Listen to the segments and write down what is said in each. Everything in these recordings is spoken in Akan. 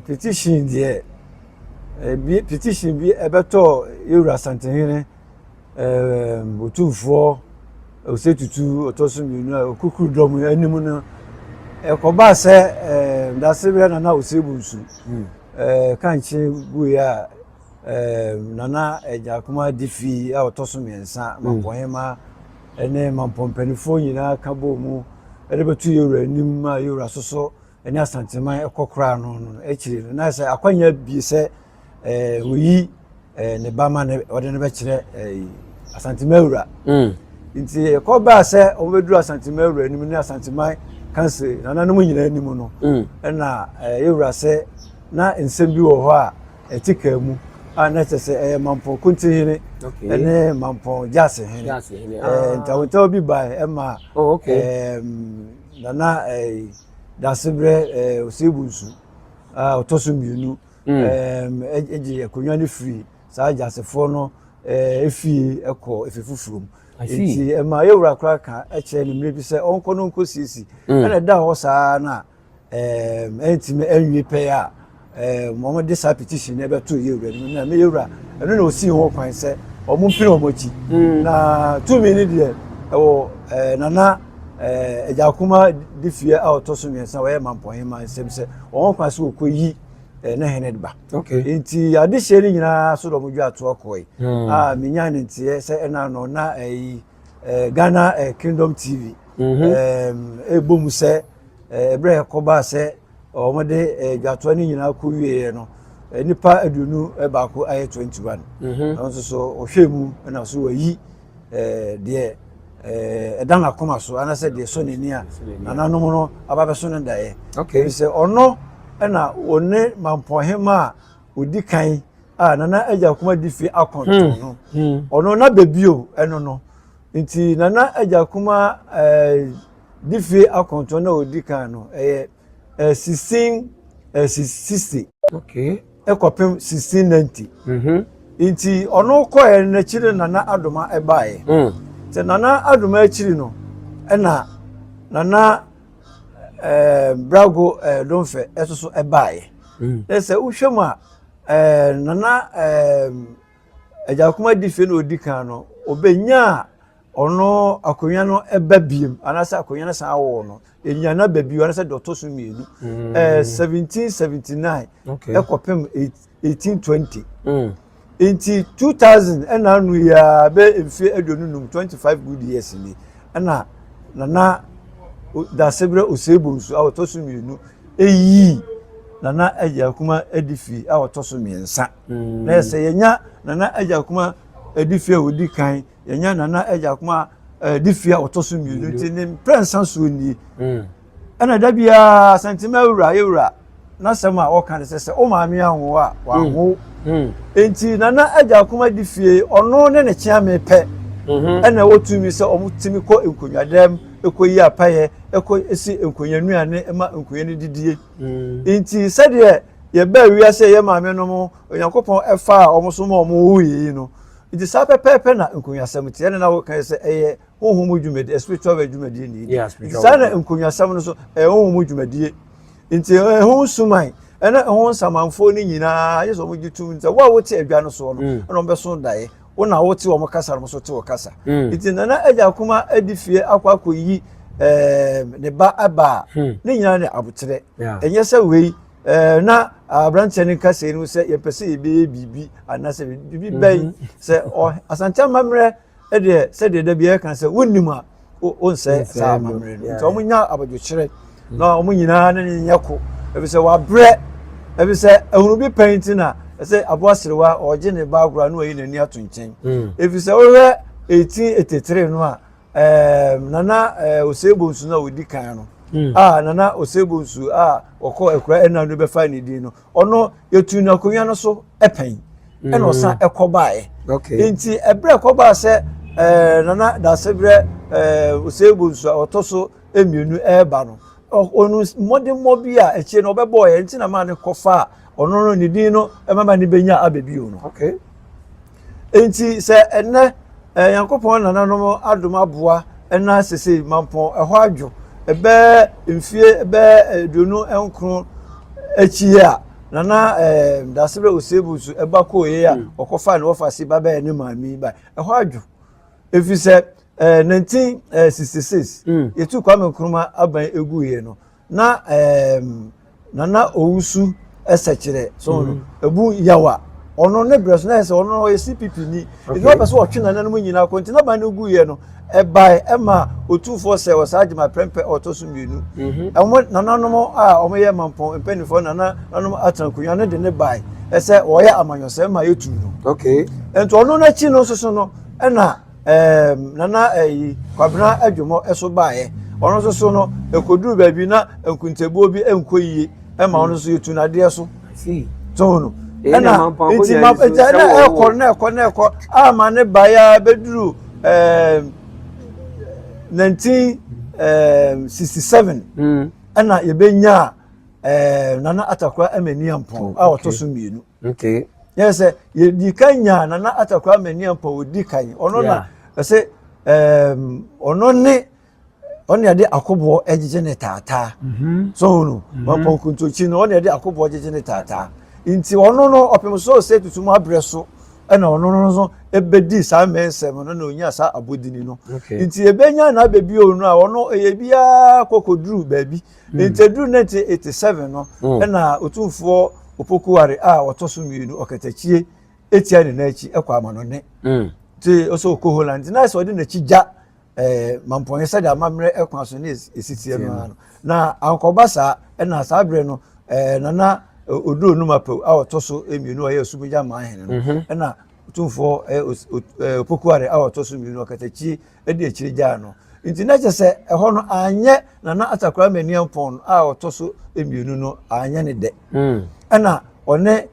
Petition deɛ, ebi petition bi ɛbɛtɔ yɛwura Asantehene Otumfoɔ Osei Tutu ɔtɔ so mmienu a Okukuru dɔm anim no, ɛkɔbaa sɛ Dasebrɛ Nana Osei Bonsu kankye guiɛ a Nana Agya Akoma Difi a ɔtɔ so mmiɛnsa, Mampɔnhema ne Mampɔn mpanimfoɔ nyinaa ka bɔɔ mu de bɛto yɛwura anim a yɛwura soso ne Asanteman kɔ koraa no akyiri no, na sɛ akwanya bie sɛ oyi ne ba ma ne ɔde no bɛkyerɛ Asanteman wura. Nti ɛkɔ baa sɛ wɔbɛduru Asanteman wura anim ne Asanteman kanse nananom nyinaa anim no, ɛna yɛwura sɛ na nsɛm bi wɔ hɔ a ɛte kaa mu a na kyerɛ sɛ ɛyɛ Mampɔn Kontihene ne Mampɔn Gyasehene. Ntawntaw bi bae ɛma Nana Dasebrɛ Osei Bonsu a ɔtɔ so mmienu gye akonnwa no firi saa gyasefoɔ no efie kɔ efi foforɔ mu. Nti ɛma yɛwura koraa ka kyerɛ no mmerɛ bi sɛ ɔnkɔ no nkɔ siesie. Ɛna ɛda hɔ saa na ɛntumi ɛnwie pɛyɛ a wɔn de saa petition no ɛbɛto yɛwura no mu, na me yɛwura ɛno na osii ho kwan sɛ wɔn mpene wɔn akyi. Na tumi no deɛ ɛwɔ Nana Agya Akoma Difie a ɔtɔ so mmiɛnsa wɔyɛ Mampɔnhema nsɛm sɛ wɔn kwan so wɔkɔ yi ne hene ba. Nti adehyɛ no nyinaa so na wɔn dwa atoɔ kɔe a menya ne nteɛ sɛ ɛna no na ɛyi Ghana Kingdom TV ɛbɔ mu sɛ ɛberɛ ɛkɔbaa sɛ wɔn de dwatoɔ no nyinaa kɔ wieɛ no, nipa 21 ayɛ 21. Ɛno nso so ɔhwɛ mu ɛna so wɔyi deɛ ɛda n'akoma so anaasɛ deɛ ɛsɔ n'ani a nananom no aba bɛso no daeɛ. Sɛ ɔno ɛna ɔne Mampɔnhema a ɔdi kan a Nana Agya Akoma Difie akɔntɔn no, ɔno na bebio ɛno no. Nti Nana Agya Akoma Difie akɔntɔn na ɔdi kan no ɛyɛ 1660 ɛkɔpem 1690. Nti ɔno kɔɛ n'akyiri Nana Adoma ɛbaeɛ. Sɛ Nana Adoma akyiri no ɛna Nana Brago Domfɛ ɛso so ɛbaeɛ. Sɛ wohwɛ mu a, Nana Agya Akoma Difie na ɔdi kan no, ɔbɛnya ɔno akonnwa no ɛba biem anaasɛ akonnwa no san awɔ no enya na ba bio anaasɛ deɛ ɔtɔ so mmienu 1779 ɛkɔpem 1820. Nti 2000 ɛna anu yi a bɛ mfe 25, 25 good years ni, ɛna Nana Dasebrɛ Osei Bonsu a ɔtɔ so mmienu eyi Nana Agya Akoma Difie a ɔtɔ so mmiɛnsa. Na yɛ sɛ yɛnya Nana Agya Akoma Difie a ɔdi kan, yɛnya Nana Agya Akoma Difie a ɔtɔ so mmienu, nti ne mprɛnsa soɔ nie. Ɛna da biara Asantema wura yɛwura n'asɛm a ɔka ne sɛ wo maame anwo a wanwo. Nti Nana Agya Akoma Difie ɔno ne ne kyeame pɛ ɛna wɔtumi sɛ ɔmo tumi kɔ nkonnwadam ɛkɔ yi apayɛ, ɛkɔ esi nkonnwa nnuane ma nkonnwa no didie. Nti sɛdeɛ yɛbaa wiase yɛ maame nom Onyankopɔn ɛfa a ɔmo so ma ɔmo wo yi no, nti saa pɛpɛɛpɛ na nkonnwasɛm te. Ɛna na wɔka sɛ ɛyɛ honhom dwumadie, spiritual dwumadie ne yi. Nti saa na nkonnwasɛm no so ɛyɛ honhom dwumadie. Nti ɛho suman ɛna ɛho nsamanfoɔ no nyinaa yɛ sɛ ɔmo gye tum sɛ wo a wote adwa no soɔ no ɛna ɔmo bɛso daeɛ, wo na wote wɔn kasa no so te wɔ kasa. Nti Nana Agya Akoma Difie akɔ akɔyi ne ba aba a ne nyinaa ne abokyerɛ. Ɛnyɛ sɛ wei na aberanteɛ no nkasa yi no sɛ yɛpɛ sɛ yɛbɛyɛ biribi anaasɛ biribi bɛn sɛ Asante amammerɛ deɛ, sɛdeɛ da bi yɛka sɛ wonnim a wonsɛ saa amammerɛ no. Nti wɔn nya abadwokyerɛ na wɔn nyinaa ne ne nyɛ ko, ebi sɛ wabrɛ, ebi sɛ ehunu bi pɛn ti na ɛsɛ aboa serewa ɔgye ne ba agorɔ na wayi n'ani ato nkyɛn. Efi sɛ wohwɛ 1883 no a Nana Osei Bonsu no a odi kan no a Nana Osei Bonsu a ɔkɔ akura ɛna no bɛfa ne din no, ɔno yɛtu no akonnwa no so pɛn ɛna ɔsan ɛkɔ baeɛ. Nti ɛberɛ ɛkɔ baa sɛ Nana Dasebrɛ Osei Bonsu a ɔtɔ so mmienu ɛreba no, ɔno mmɔdemmɔ bi a akyire no ɔbɛbɔɔ yɛ nti na maa no kɔfa a ɔno no ne din no ɛmama ne bɛnya abɛbio no. Nti sɛ ɛnɛ Nyankopɔn nananom adom aboa ɛna sese Mampɔn ɛhɔ adwo ɛbɛɛ mfie ɛbɛɛ 29. akyi a Nana Dasebrɛ Osei so ɛba kɔɔ a ɔkɔfa ne wɔfa se ba bɛyɛ ne maame ba ɛhɔ adwo, ɛfiri sɛ 1966 yɛtu Kwame Nkrumah aban egu yɛ no na Nana Owusu Ɛsɛkyerɛ so no Ebu Yawa, ɔno ne brɛ so na yɛ sɛ ɔno ɔyɛ CPP ni, nti wɔpɛ sɛ ɔtwe nananom nyinaa kɔ, nti n'aban no gu yɛ no ɛbae ɛma Otumfoɔ sɛ ɔsaa Agyema Prɛmpɛ ɔtɔ so mmienu ɛwɔ nananom a wɔyɛ Mampɔn mpanimfoɔ, nananom atena akonnwa no de ne bae ɛsɛ wɔyɛ amanyɔsɛm ma yɛtu no. Nti ɔno n'akyi no nso so no ɛna Nana ɛyi Kwabena Adwumɔ ɛso baeɛ. Ɔno nso so no ekoduru baabi na nkuntabuo bi nkɔ yie ɛma ɔno nso yɛtu n'adeɛ so so no, ɛna nti ma nti ɛna ɛkɔ na ɛkɔ na ɛkɔ ama ne baeɛ bɛduru 1967 ɛna yɛbɛnya Nana Atakora Amaniampɔn a ɔtɔ so mmienu. Yɛ sɛ yɛdi kan nya Nana Atakora Amaniampɔn odi kan, ɔno na ɛsɛ ɔno ne ɔne yɛde akoboɔ gyegye ne taataa so no Mampɔn Kuntokyi no, ɔne yɛde akoboɔ gyegye ne taataa, nti ɔno no ɔpem so sɛ tutu mu abrɛ so ɛna ɔno no nso ebedi saa mmɛnsɛm no na onya saa abodini no. Nti ebenya na abɛbi onu a ɔno ɛyɛ biara kɔkɔduru baabi. Nti eduru 1987 no ɛna Otumfoɔ Opokuware a ɔtɔ so mmienu ɔkatakyie etia ne n'akyi ɛkɔ amanɔne, nti ɔsɛ ɔkɔ Holland, nti na sɛ ɔde n'akyi gya Mampɔn sɛdeɛ amammerɛ ɛkwan so ne esi teɛ no ano na ankɔba saa. Ɛna saa berɛ no Nana Oduro Numapɛw a ɔtɔ so mmienu a ɔyɛ Osumgya Manhene no ɛna Otumfoɔ Opokuware a ɔtɔ so mmienu ɔkatakyie ɛde akyire gyaa no, nti na kyerɛ sɛ ɛhɔ no anyɛ Nana Atakora Amaniampɔn a ɔtɔ so mmienu no anyɛ ne dɛ. Ɛna ɔne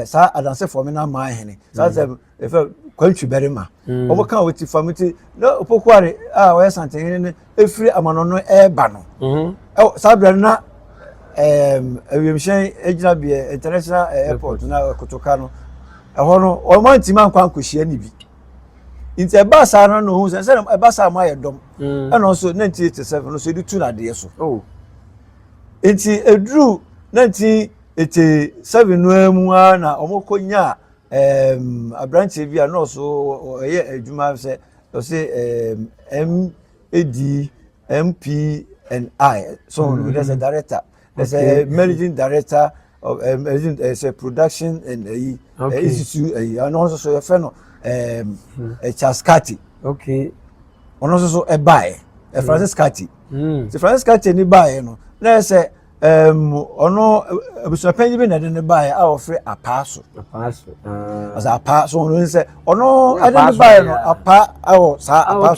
saa adansefoɔ mi na Manhene saa sɛ ɛfɛ Kwantwi bɛrima wɔn ka wɔn ti fam, ti na Opokuare a ɔyɛ Santehene no efiri amano ɛɛba no ɛwɔ saa abirɛ no na awiemhyɛn gyinabea, international airport na Kotoka no ɛhɔ no, wɔn antumi ankɔ ankɔhyia ne bi. Nti ɛba saa no na ohun sɛ sɛ ɛba saa mo ayɛ dɔm, ɛna nso 1987 no so yɛde tu n'adeɛ so. Nti eduru 1987 no mu ara na wɔn kɔ nya aberanteɛ bi a nɔɔso ɔyɛ adwuma sɛ ɔsɛ MAD MPNI so no, there's a director, there's a managing director of managing sɛ production and ɛyi institute ɛyi, ɔno nso so yɛfrɛ no Charles Carty. Ɔno nso so ɛbaeɛ ɛ Francis Carty. Ti Francis Carty ni baeɛ no na yɛ sɛ ɔno abusuapanyin bi na ɛde ne baeɛ a wɔfrɛ Apaa so. Apaa so. Ɔsɛ Apaa so, ɔno sɛ ɔno ɛde ne baeɛ no Apaa ɛwɔ saa Apaa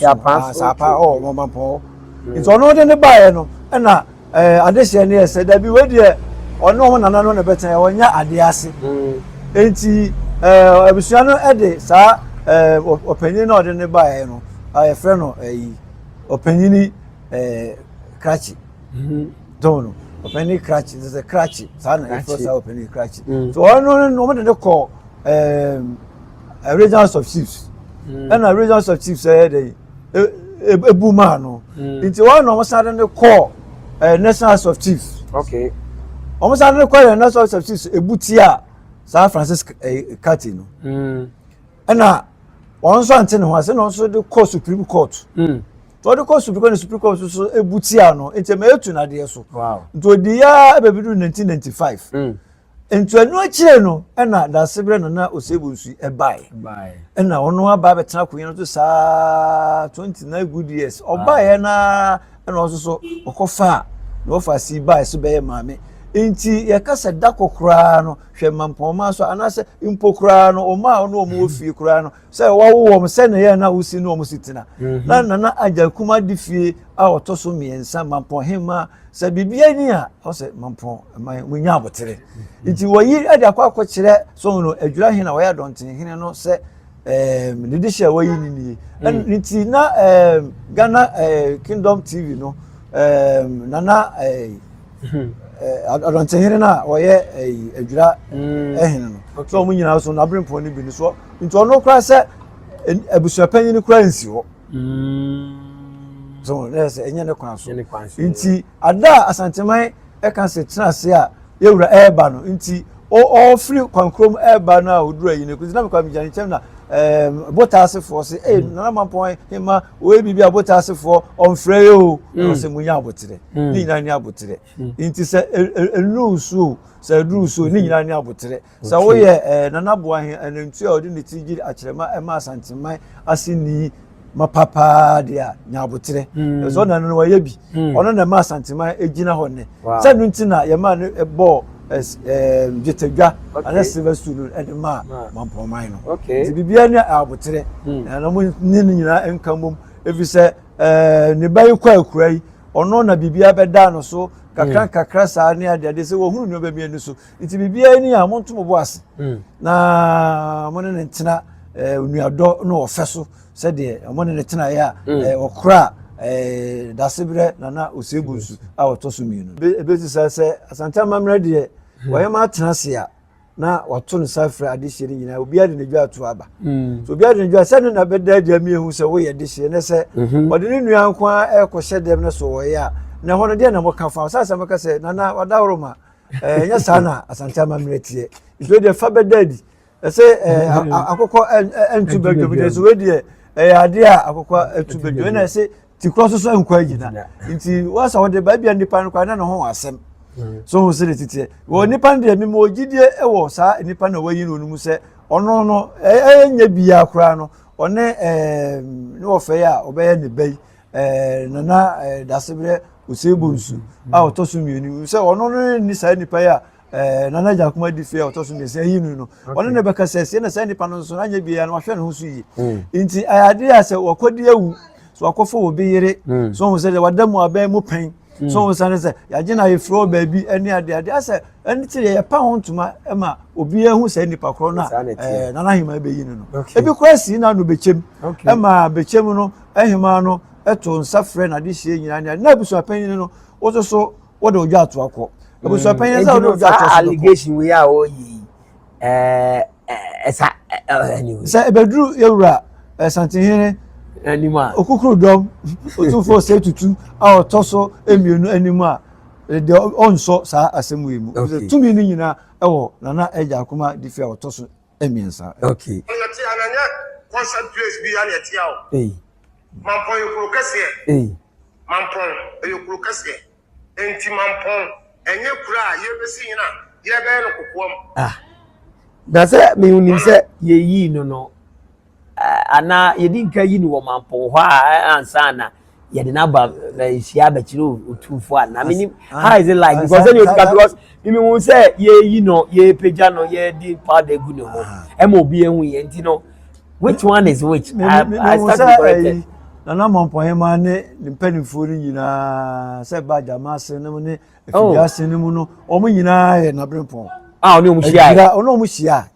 so saa Apaa ɛwɔ Mɔmampɔn, nti ɔno de ne baeɛ no ɛna adehyɛ no yɛ sɛ dabi wei deɛ ɔne ɔmo nana no na ɛbɛtena, ɔnya adeɛ ase. Nti abusua no ɛde saa ɔpanyin na ɔde ne baeɛ no a yɛfrɛ no ɛyi ɔpanyini krakye dɔn no, ɔpanyin krakye sɛ krakye saa na yɛfrɛ saa ɔpanyin krakye, so ɔno no wɔn de ne kɔ Regional House of Chiefs, ɛna Regional House of Chiefs ɛyɛ dɛ ebu maa no, nti wɔn na wɔn san de ne kɔ National House of Chiefs. Wɔn san de ne kɔ National House of Chiefs, ebu tia saa Francis Kati no, ɛna wɔn nso ante ne ho ase na wɔn nso de kɔ Supreme Court. Wɔde kɔ Supreme Court na Supreme Court nso ebu tia no, nti ɛmɛ etu n'adeɛ so. Nti odi ya ɛbɛbi 1995. Nti ɛno akyire no ɛna Dasebrɛ Nana Osei Bonsu ɛbae, ɛna ɔno aba abɛtena akonnwa no so saa 29 good years. Ɔbaeɛ naa ɛna ɔnso so ɔkɔfa na ɔfa si bae so bɛyɛ maame. Nti yɛka sɛ dako koraa no hwɛ Mampɔnma so anaasɛ mpo koraa no ɔma a ɔno ɔmo wɔ fie koraa no sɛ wɔwo wɔn sɛ ne yɛn na wosi ne wɔn si tena na Nana Agya Kuma di fie a ɔtɔ so mmiɛnsa Mampɔn hema sɛ biribiara ni a ɔsɛ Mampɔn man mo nya abotere. Nti wɔyi ɛde akɔ akɔkyerɛ so no Adwira hene a wɔyɛ Adɔnten hene no sɛ ne de hyɛ wɔyi ne nie. Nti na Ghana Kingdom TV no Nana Adɔntenhene no a ɔyɛ Adwira hene no so wɔn nyinaa so n'aberempɔn no bi no so, nti ɔno koraa sɛ abusuapanyin koraa nsi hɔ so na sɛ ɛnyɛ ne kwan so. Nti ada a Asanteman ɛka sɛ tena ase a. Yɛwura ɛreba no nti ɔfiri kwankurom ɛreba no a ɔduru ayi no nti na mekɔ megyina ne nkyɛn na botaasefoɔ se ee mm. Nana Mampɔn hema wɔyɛ biribi a botaasefoɔ ɔmfrɛ yɛ o mm. Ɛwɔ sɛ munya aboterɛ mm. Ne nyinaa ne aboterɛ nti sɛ ɛnuru so o sɛ ɛduru so ne nyinaa ne aboterɛ sɛ woyɛ Nana Boahe anantwie a ɔde ne ti gye akyerɛma ɛma Asanteman ase ni ma papaa deɛ a nya aboterɛ hmm. Ɛsɛ ɔna no wayɛ bi hmm. Ɔno na ɛma Asanteman gyina hɔ nnɛ sɛ no nti na yɛma no bɔɔ dwetɛdwa anaa silver stool no ɛde maa Mampɔnman no nti biribiara ne aboterɛ hmm. Na mo ne no nyinaa nka mmom ɛfiri sɛ ne ba yi kɔ akura yi ɔno na biribiara bɛda no so kakra kakra saa ne adeade sɛ wɔhunu nneɛma bi ani so nti biribiara ni a monto mo bo ase na mo ne ne ntena onuadɔ ne ɔfɛ so sɛdeɛ mo ne ne tenaeɛ a mm. ɔkora Dasebrɛ Nana Osei-Bonsu a ɔtɔ so mmienu. Ebesi saa sɛ Asante amammerɛ deɛ hmm. wɔyɛ ma atena ase a na wato ne nsa frɛ adehyeɛ no nyinaa obiara de ne dwa ato aba hmm. So obiara de ne dwa sɛ ne na bɛda adi ami ehu sɛ woyɛ dehyeɛ ne sɛ mhm. Ɔde ne nua nko ara ɛrekɔhyɛ dɛm no so wɔyɛ a na ɛhɔ no deɛ na moka fa sɛ asɛm ka sɛ nana wadahoro ma ɛnyɛ saa na Asante amammerɛ teɛ nti deɛ fa bɛda adi ɛsɛ ɛɛ akokɔ ɛntu bɛdwom deɛ so wei deɛ ɛyɛ adeɛ a akokɔ ɛtu bɛdwom ɛna ɛsɛ ti korɔ soso nkɔ agyina nti wɔsɛ wɔde baabi a nipa no kɔ na ne ho asɛm mm. So ho sɛ ne titiɛ wɔ nipa no deɛ mímu ogyidie ɛwɔ saa nipa na wɔayi no no mu sɛ ɔno no ɛyɛ nyɛ biara koraa no ɔne ɛɛ ne wɔfɛ yi a ɔbɛyɛ ne ba yi ɛɛ Nana ɛɛ Dasebrɛ Osei-Bonsu a ɔtɔ so mmienu sɛ ɔno no ne saa nipa yi a ɛɛ Nana Agya di fie a ɔtɔ so mmiɛnsa yi no no ɔno na bɛka sɛ sie na saa nipa no nso anyɛ biara no wahwɛ ne ho so yie mm. Nti ɛyɛ adeɛ a sɛ wɔkɔdi awu so wakɔfo wɔ bi yere mm. So ho sɛ deɛ wada mu abɛn mu pɛn mm. So ho sɛ ne sɛ yɛagye no ayɛfiri wɔ baabi ɛne adeɛ adeɛ asɛ ɛne te deɛ yɛpa ho ntoma ma obiara hu saa nipa korɔ no a ɛɛ Nana Ahema bɛyi no no ebi koraa si na ano bɛkyɛm ɛma bɛkyɛm no ahema no ɛto nsa frɛ n'adehyeɛ nyinaa ne na abusuapanyin no wososo so wode odwa ato akɔ abusuapanyin sɛ wode odwa ato so allegation wei a wɔyɛ yi ɛɛ ɛsa anyway sɛ ɛbɛduru yɛwura Ɛsantehene anim a okukuru dɔm otumfoɔ sɛ tutu a ɔtɔ so mmienu anim a deɛ ɔnsɔ saa asɛm wei mu tumi no nyinaa ɛwɔ Nana Agya Akoma Difi a ɔtɔ so mmiɛnsa. Okay. Yɛte a na nyɛ concert place bi a na yɛte a o. Ei. Mampɔn yɛ kuro kɛseɛ. Ei. Mampɔn ɛyɛ kuro kɛseɛ. Enti Mampɔn ɛnyɛ kuro a yɛbɛsi hene a yɛbɛyɛ no kokoam. Ah. Na sɛ menim sɛ yɛyii no no anaa yɛdi nka yi no wɔ Mampɔn hɔ a ansa na yɛde no aba nhyia abɛkyerɛ otumfoɔ a na menim how is it like because ɛne otika because mimi hu sɛ yɛyi no yɛpagya no yɛde powder gu ne ho ɛma obi ehu yɛn nti no which one is which I, I start to be corrected. Nana Mampɔnhema ne ne mpanimfoɔ no nyinaa sɛ ba gyama ase no ne afidie ase no mu no wɔn nyinaa yɛ n'aberempɔn. A ɔne wɔn hyia yɛ ɔne wɔn hyia.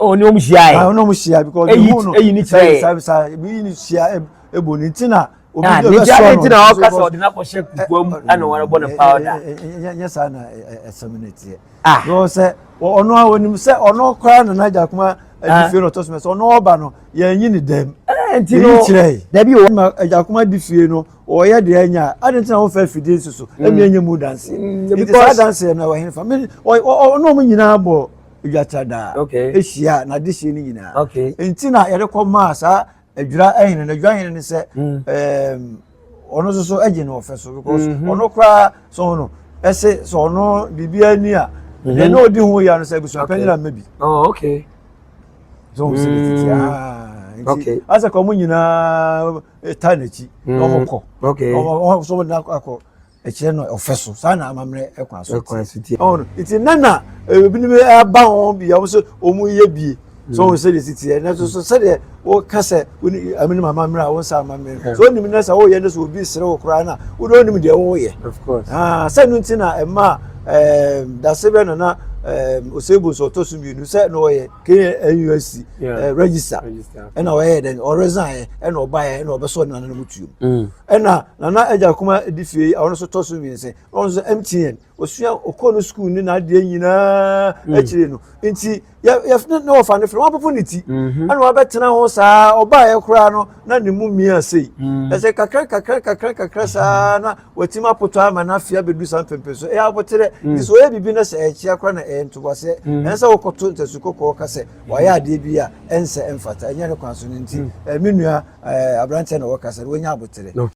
Ɔne wɔn hyia yɛ. Ɔne wɔn hyia because eyi no eyi ni kyerɛ sa sa eyi ni hyia ebo ne ti na obi de bɛ sɔ no. Ne ti na ɔka sɛ ɔde n'akɔhyɛ kukuo mu ɛna wɔn bɔ ne powder. Nyɛ saa na ɛsɛm ne teɛ. Ah. Because sɛ ɔno a onim sɛ ɔno koraa Nana Agya Akoma adi fie no ɔtɔ so mɛ sɛ ɔno ɔba no yɛn nyi ne dɛm. Nti no kyerɛ yi. Dabi o. Ma Agya Akoma di fie no ɔyɛ deɛ anya adi nti na wɔn fɛ fidie nso so ɛmi enye mu danse. Nti saa danse yɛ na wɔ hɛn fa mi ɔno ɔmo nyinaa bɔ dwatradaa ehyia na adehyie no nyinaa. Nti na yɛde kɔ maa saa adwira hene no adwira hene no sɛ ɔno nso so agye no ɔfɛ so because mhm. ɔno koraa so no ɛsɛ sɛ ɔno biribiara ni a mhm. deɛ na ɔdi ho yɛ no sɛ abusua panyin ama bi. Oh, okay. So wɔn sɛ titi aa nti asɛ ka wɔn nyinaa ta n'akyi na wɔn kɔ wɔn so wɔn akɔ. Ɛkyerɛ no ɔfɛ so saa na amammerɛ ɛkwan so ɛkwan so tie ɔno nti nana ebinom ɛba wɔn bi wɔn sɛ wɔn yɛ bie so wɔn sɛ de si teɛ na so so sɛdeɛ wɔka sɛ wɔn aminim amammerɛ a wɔn nsa amammerɛ so onim na sɛ wɔyɛ no sɛ obi sere wɔ koraa na wɔde onim deɛ wɔyɛ of course aa sɛ no nti na ɛma ɛɛ dasebɛ nana Osei Bonsu ɔtɔ so mmienu sɛ na ɔyɛ KNUST register ɛna ɔyɛ dɛn ɔresign ɛna ɔbaeɛ ɛna ɔbɛsɔ ne nananom tuom. Ɛna Nana Agya Kuma di fie yi a ɔno nso tɔ so mmiɛnsa, ɔno nso MTN osua, ɔkɔ no school ne n'adeɛ nyinaa akyire no nti yɛ yɛ ne wɔfa ne fɛ wɔn apopo ne ti ɛna wabɛtena ho saa. Ɔbaeɛ koraa no na ne mu mia sei ɛsɛ kakra kakra kakra kakra saa na watumi apotɔ ama n'afea abɛdu saa mpɛmpɛ so. Ɛyɛ aboterɛ nti sɛ ɔyɛ biribi na sɛ ɛkyia koraa na ɛyɛ ntoboaseɛ. Ɛnsɛ sɛ wokɔto ntasu kɔkɔɔ ka sɛ wayɛ adeɛ bi a ɛnsɛ ɛmfata, ɛnyɛ ne kwan so no. Nti me nua aberanteɛ na wɔkasa no, wɔnya aboterɛ.